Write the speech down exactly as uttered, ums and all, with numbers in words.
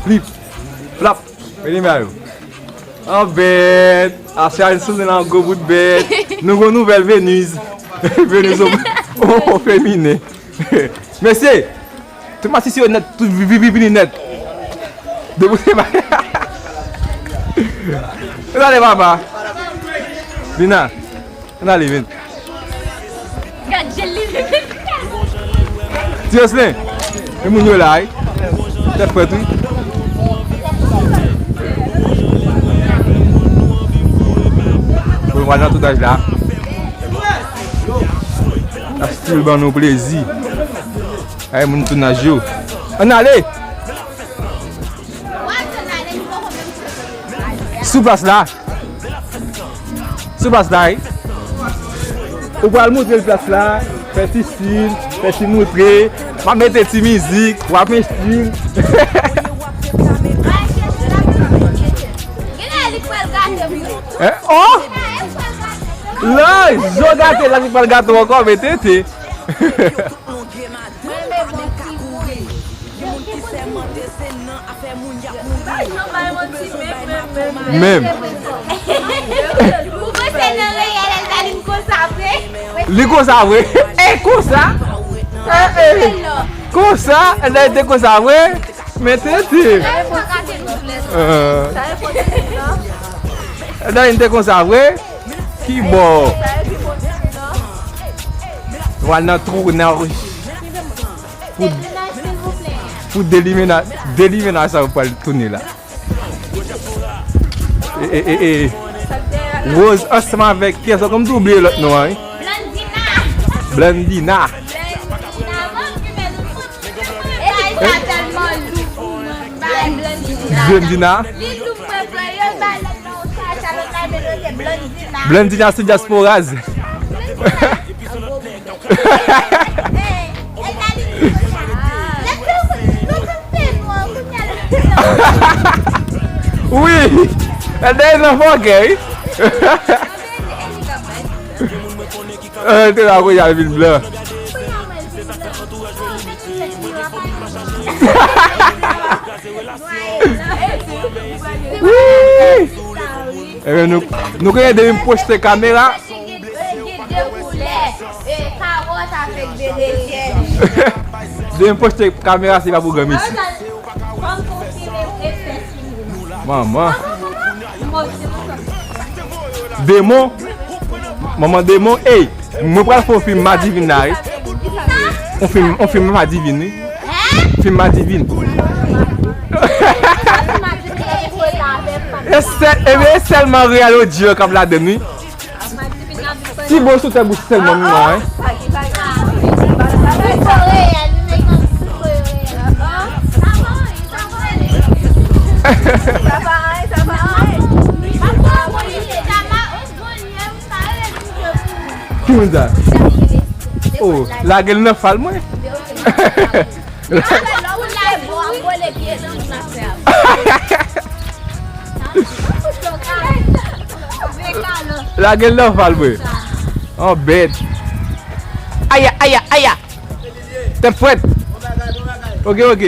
Flip. Flap. Mete men yo. An bèt. Asya n sou nan gwo bout bèt. Nou gon nouvèl Venus. Venus o, o feminen. Mesye, tout masisi yo nèt, tout vi- vi- vi- vini nèt. Debout se pa. Ann ale papa. Vina. Ann ale vin. Gad jel li vin. Ti Jocelyn, e moun yo la wi. Tèt frèt wi. Bon, nou pral nan tounaj la. Ap still ban nou plezi. Ay moun tounaj yo. Ann ale. Sou plas la. Sou plas la wi. Ou pral montre l plas la. Fè ti stil, fè ti montre. M ap mete ti mizik, w ap men stil. Hein? Oh! Lè, zo gate la, li pral gate ankò, men tete. Menm. Li konsa vre. E konsa. E, e. Konsa, e, li te konsa vre. Men tete. Eh. Dayè n te konsa vre. Ki bò? W al nan twou nan pou, pou delimena, delimena sa w pral tounen la. E, e, e, e. Rose ansanm avèk kiyès ankò? M tou bliye lòt non an wi. Blandina. Blandina. Blandina. Blandina. Epi sa tèlman lou pou mwen, bay Blandina. Blandina. Li lou mwen, mwen, yo bay lòt non, sa, Charlotte la, men yo se Blandina. Blandina sou diasporaz. Wi, Elda nan fòkè wi. Eh, te la kounye a l vin blan. Wi! Ebyen, nou, nou konnen depi m poste kamera. Depi m poste kamera, se pa pou granmesi. Manman. Demon. Manman demon. Ey, mwen pral fè yon fim Madivin la wi. Yon fim, yon fim Madivin wi. Fim Madivin. E sèl, ebyen, e sèlman Real Audio k ap ladann wi. Ti bon sou tèt bouch sèlman nou an. Ki moun sa? Oh, lage l nan fal mwen. Lage l nan fal mwen. An bèt. Aya, aya, aya. Tèt frèt. Ok, ok.